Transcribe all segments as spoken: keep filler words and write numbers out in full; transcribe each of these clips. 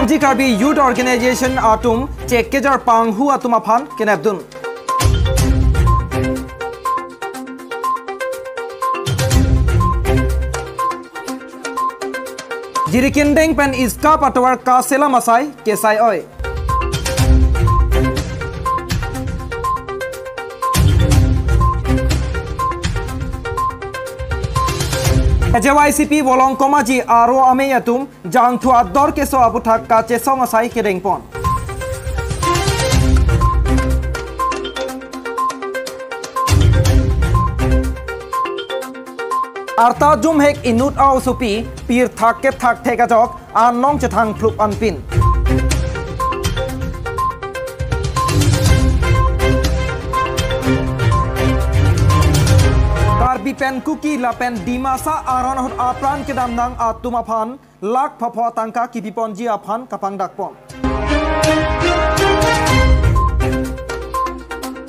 Karbi Youth Organization atum chek kejor panghu atum aphan kenepdun. Jirikindeng pen Iskap atovar kaselam asai kesai oi. K J Y C P Volongkom Aji aro amei atum jangthu ador keso aputhak kachesong asai kedengpon. Arta jumhek inut a-osopi, pirthak kethak thek ajok, anong chethang phlup anpin. Karbi pen Kuki lapen Dimasa aron ahut apran kedamnang atum aphan lakh phopho atangka kipiponji aphan kapangdakpon.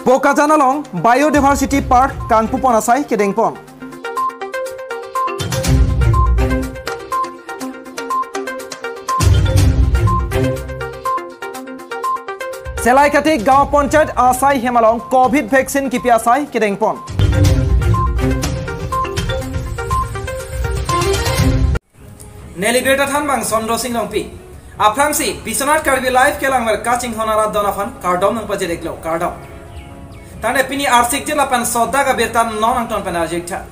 Bokajan along Biodiversity Park kangpupon asai kedengpon. Selaikati Gaon Panchayat asai hem along Covid vaccine kipi asai kedengpon. Neli birta thanbang Sondro Sing Rongpi. Aphrangsi, Biswanath Karbi Live kelangver kachinghon arat don aphan kardom nangpajir-iklo, kardom. Tangte pini arsikjit lapen sodak abirta non angton pen arju-iktha.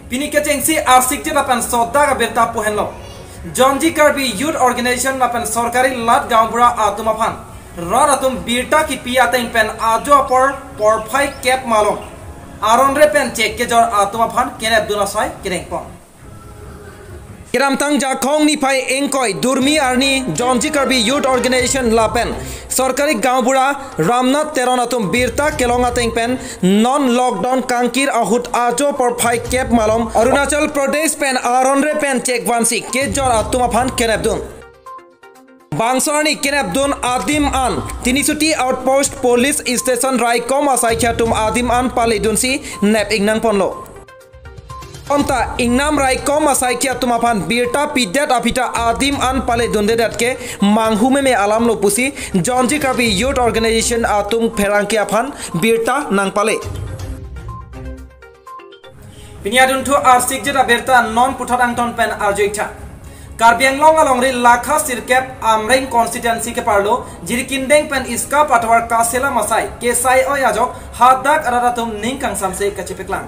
Pini kechengsi arsikjit lapen sodak abirta pu henlo. Jonji Karbi Youth Organization lapen sorkari lat gaonbura atum aphan rat atum birta kipi ateng pen ajo apor porphai kep malom aron re pen chek kejor atum aphan kenepdun asai kedengpon. Kedamtang Jakhong niphai ingkoi Durmi arni Jonji Karbi Youth Organization lapen sorkari gaonbura Ramnath Teron atum birta kelong ateng pen non lockdown kangkir ahut ajo porphai kep malom Arunachal Pradesh pen aron re pen chek vansi kejor atum aphan kenepdun. Bangso arni kenepdun adim an Tinisuti Outpost Police Station raikom asaikhi atum adim an paledunsi nep-ik nangponlo. Bonta ingnam raikom asaikhi atum aphan birta pidet aphi ta adim an paledundedet ke manghu meme alamlo pusi Jonji Karbi Youth Organization atum pherangke aphan birta nangpale. Pini adunthu arsikjit abirta non puthot angton pen arju-iktha. Karbi Anglong alongri lakha sirkep Amreng constituency keparlo Jirikindeng pen Iskap atovar kaselam asai kesai oi ajok hadak arat atum ning kangsamse kachepeklang.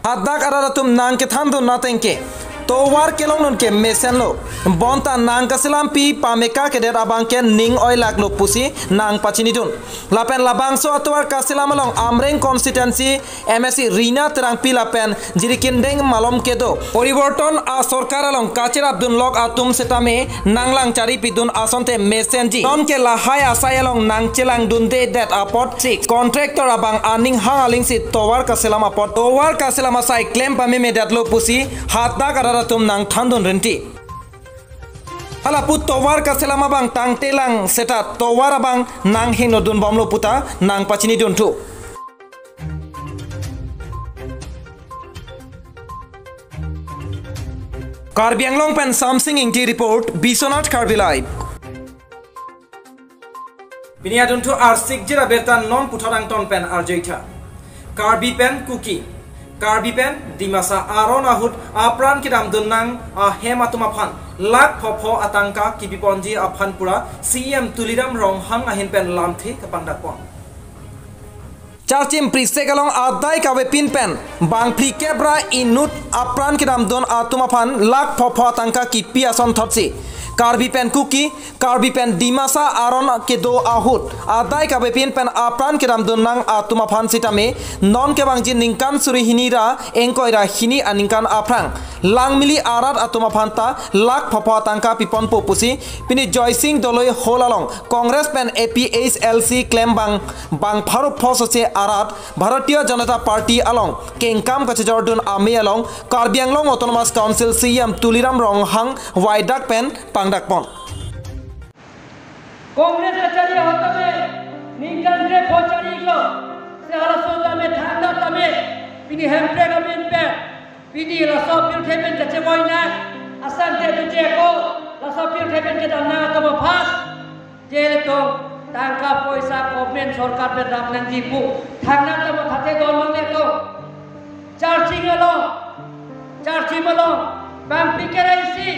Hadak arat atum nang kethandun ateng ke tovar kelongdun ke mesenlo. Bonta nang kaselampi pameka kedet abang ke ning oilaklo pusi nang pachinidun. Lapen labangso atovar kaselam along Amreng constituency M A C Rina Terangpi lapen Jirikindeng malom kedo Poriborton asorkar along kacherapdun lok atum setame nanglang charipidun asonte mesenji. Non ke lahai asai along nang chelangdundedet apot six contractor abang aning hang alingsi tovar kaselam apot tovar kaselam asai klem pamemedetlo pusi hadak arat atum nang thandun rinti. Halapu tovar kaselam abang tangtelang seta tovar abang nang henodunbomlo puta nang pachinidunthu. Karbi Anglong pen Samsing Ingti report, Biswanath Karbi Live. Pini adunthu arsikjit abirta non puthot angton pen arju-iktha. Karbi pen Kuki, Karbi pen Dimasa aron ahut apran kedamdunnang ahem atum aphan lakh phopho atangka kipiponji aphan pura C E M Tuliram Ronghang ahin pen lamthe kapangdakpon. Charchim prisek along adai kavepin pen bang phlikep ra inut apran kedamdun atum aphan lakh phopho atangka kipi asonthotsi Karbi pen Kuki, Karbi pen Dimasa aron kedo ahut adai kavepin pen apran kedamdunnang atum aphan sitame non kevangji ningkan suri hini ra ingkoi ra hini aningkan aphrang langmili arat atum aphan ta lakh phopho atangka piponpo pusi pini Joysing Doloi Hall along Congress pen A P H L C klembang bang pharo pho sose arat Bharatiya Janata Party along kengkam kachejordun amei along Karbi Anglong Autonomous Council C E M Tuliram Ronghang waidak pen pangdakpon. Congress kachari ahut tame ningkan krepho chari-iklo. Se halaso tame thangta tame pini Hemprek amen pen pini laso pirthe pen kachevoi nang asante duje ko, laso pirthe Kedamnang atum aphan, je ilitum tangka poisa government sorkar pen dam nangji pu thangnat atum athate don mang ilitum. Charching along, charching along, bang pikir isi,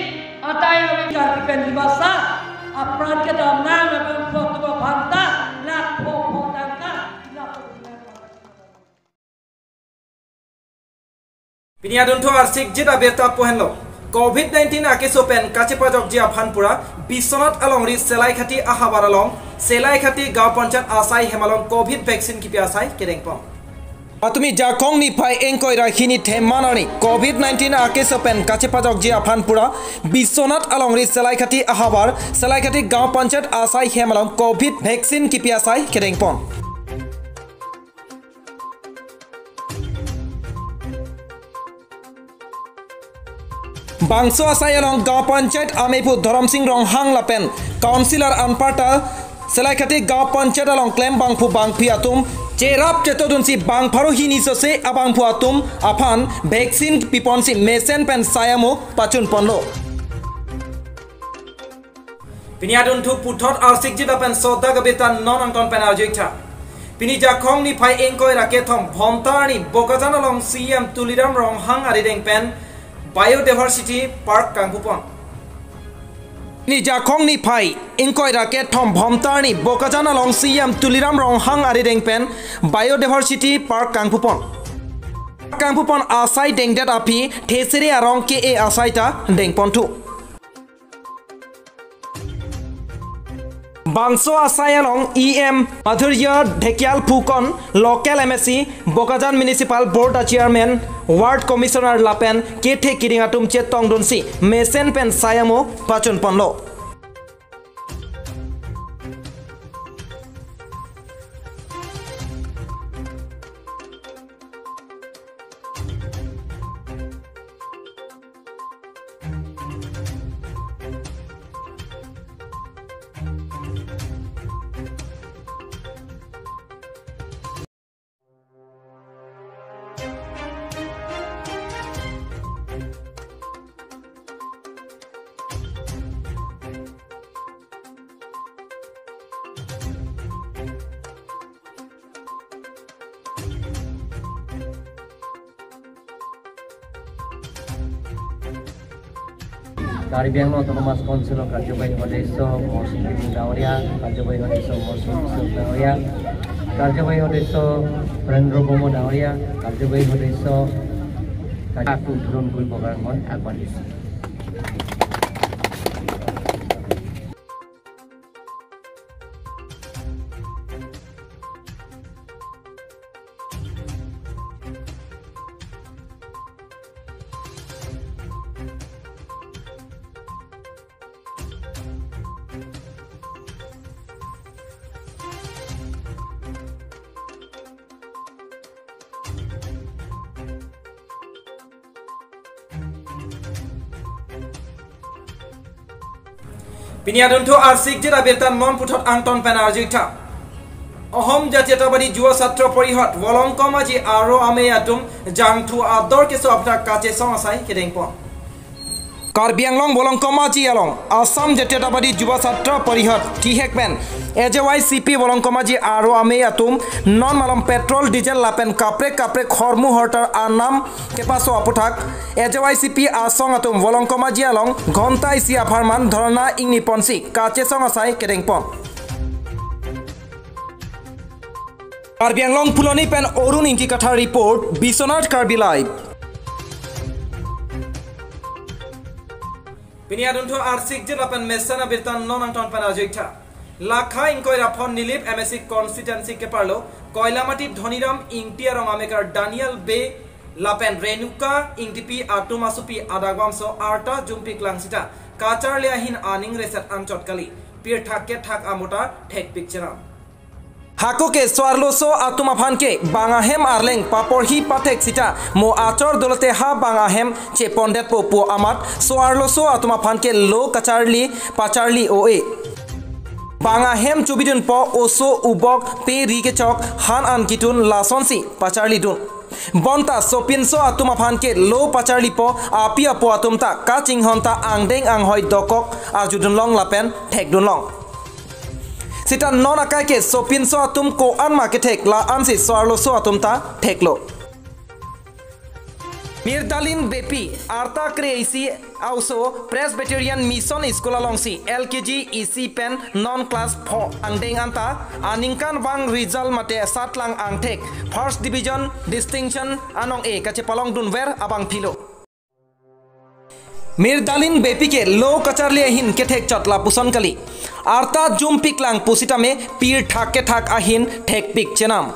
atai awi karpi pen dibasa, apran kedamnang abang pho atum aphan ta, lakh pho pho tangka, lakh pho. Pini adunthu arsikjit abirta pu henlo. Covid nineteen akeso pen kachepajokji aphan pura Biswanath alongri Selaikhati ahavar along Selaikhati Gaon Panchayat asai hem along Covid vaccine kipi asai kedengpon. Patumi Jakhong niphai ingkoi ra hini Themman arni Covid nineteen akeso pen kachepajokji aphan pura Biswanath alongri Selaikhati ahavar Selaikhati Gaon Panchayat asai hem along Covid vaccine kipi asai kedengpon. Bangso asai along Gaon Panchayat amephu Dhorom Sing Ronghang lapen Councillor anparta Selaikhati Gaon Panchayat along klem bangphu bangphi atum cherap chetodunsi bang pharo hini sose abangphu atum aphan vaccine piponsi mesen pen sai amo pachunponlo. Pini adunthu puthot arsikjit lapen sodak abirta non angton pen arju-iktha. Pini Jakhong niphai ingkoi ra kethom Bhomta arni Bokajan along C E M Tuliram Ronghang arideng pen Biodiversity Park kangpupon. Pini Jakhong niphai ingkoi ra kethom Bhomta arni Bokajan along C E M Tuliram Ronghang arideng pen Biodiversity Park kangpupon. Kangpupon asai dengdet aphi thesere arong ke-e asai ta dengponthu. Bangso asai along E M Madhurya Dhekial Phukan, local M A C, Bokajan Municipal Board a Chairman, Ward Commissioner lapen kethe kiding atum chetongdunsi mesen pen sai amo pachunponlo. Karbi Anglong Autonomous Council-o karjobahik hodeiso Morsing Tibing Daworia, karjobahik hodeiso Morsing Tibing Daworia, karjobahik hodeiso Prendro Bomo Daworia, karjobahik hodeiso Kaku Dhurun Gul Bogar Mon Akbar. Pini adunthu arsikjit abirta non puthot angton pen arju-iktha. Ahom Jatiyatabadi Yuva Chhatra Parishad Volongkom Aji aro amei atum jangthu ador keso aphuthak kachesong asai kedengpon. Karbi Anglong Volongkom Aji along Assam Jatiyatabadi Yuva Chhatra Parishad tihek pen A J Y C P Volongkom Aji aro amei atum non malom petrol, diesel lapen kaprek kaprek hormu hortar anam kepaso aphuthak A J Y C P asong atum Volongkom Aji along ghonta isi apharman dhorna ingniponsi kachesong asai kedengpon. Karbi Anglong Phuloni pen Arun Ingti Kathar report, Biswanath Karbi Live. Pini adunthu arsikjit lapen mesen abirta non angton pen arju-iktha. Lakha ingkoi ra phongo Nilip M A C constituency keparlo Koilamati Dhoniram Ingti arong amekar Daniel Bey lapen Renuka Ingtipi atum asopi adakvamso arta jumpi klang sita kacharli ahin aning reset anchot kali. Pirthak kethak amo ta thekpik cheram. Hako ke so-arloso atum aphan ke bang ahem arleng paporhi pathek sita mo achor dolote ha bang ahem chepondetpo pu amat so-arloso atum aphan ke lo kacharli pacharli o-e. Bang ahem chobidunpo, oso ubok pe ri kechok han an kitun lasonsi pacharlidun. Bonta sopinso atum aphan ke lo pacharlipo api apo atum ta kachinghon ta angdeng anghoi dokok arjudunlong lapen thekdunlong. Sita non akai ke sopinso atum ko-an ma kethek la-ansi so-arloso atum ta theklo. Mirdalin Beypi, arta kre-isi a-oso Presbyterian Mission School alongsi L K G isi pen non class four angdeng anta aningkanvang result mate satlang angthek first division distinction anong-e kachepalongdunver abangphilo. Mirdalin Beypi ke lo kacharli ahin kethek chot lapuson kali. Arta jumpiklang pusitame pirthak kethak ahin thekpik chenam.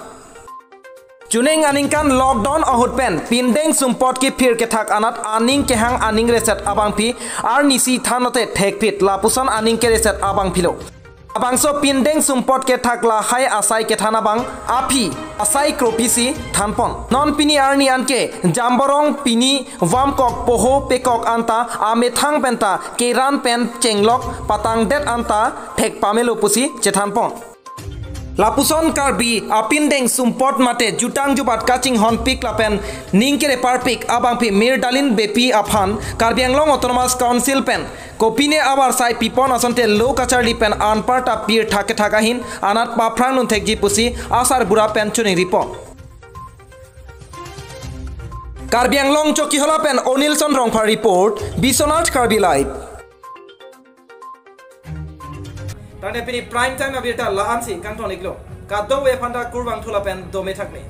Chuneng aningkan lockdown ahut pen pindeng sumpot kephir kethak anat aning kehang aning reset abangpi arnisi thanote thekphit lapuson aning kereset abangphilo. Labangso pindeng sumpot kethak lahai asai kethan abang aphi asai kropisi thanpon. Non pini arni anke jamborong pini vamkok poho pekok anta amethang penta keran pen chenglok patangdet anta thek pamelo pusi chethanpon. Lapuson Karbi apindeng sumpot mate jutang jubat kachinghonpik lapen ning kereparpik abangpi Mirdalin Beypi aphan Karbi Anglong Autonomous Council pen kopine abarsai pipon asonte lo kacharli pen anparta pirthak kethak ahin anat paphrang nunthekji pusi asarbura pen choningripon. Karbi Anglong Chokihola pen Onilson Rongphar report, Biswanath Karbi Live. Tangte pini prime time abirta la-ansi kangton-iklo. Kadokave aphanta kurvangthu lapen dome thakme.